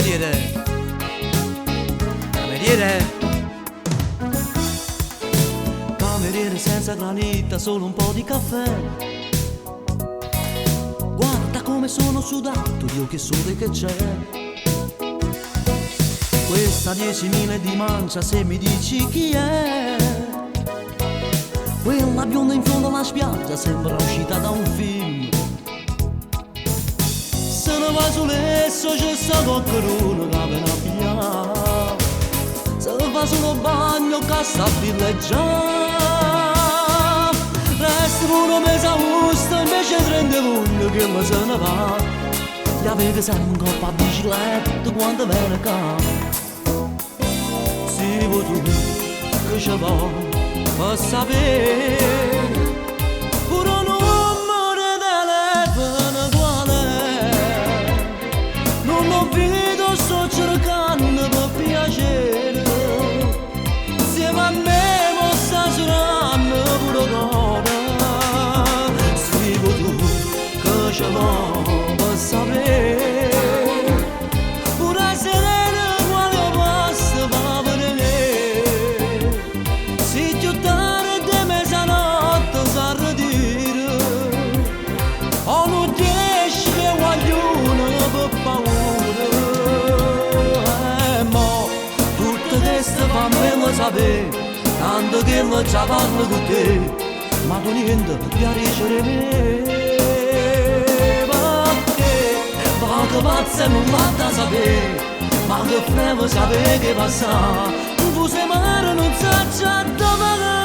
Cameriere! Cameriere! Cameriere senza granita, solo un po' di caffè. Guarda come sono sudato, Dio che sole che c'è. Questa 10.000 di mancia se mi dici chi è. Quella bionda in fondo alla spiaggia sembra uscita da un film. Se ne va sull'esso c'è sta qualcuno che ve la piglia. Se ne va sul bagno che sta a villeggiare. Resta pure mezza augusto invece 30 luglio che la se ne va. Ya vede sempre in coppa a bicicletta quando viene qua. Se vuoi tu che ci va per sapere pure un numero di telefono qual è. Non lo vedo, sto cercando per piacere. Insieme a me mo sta girando pure cuore. Se vuoi tu che ci va per sapere pure se quale passa va vedere. Se più tardi mezzanotte s'arritira o non riesce che vogliono per paura. E mo tutte queste fammelo sapere, tanto che lo già parlo con te, ma tu niente ti dicere me. Perché vaco pazza non va da sapere, ma che fremo sapere che passa, tu sei mare non sa già dove.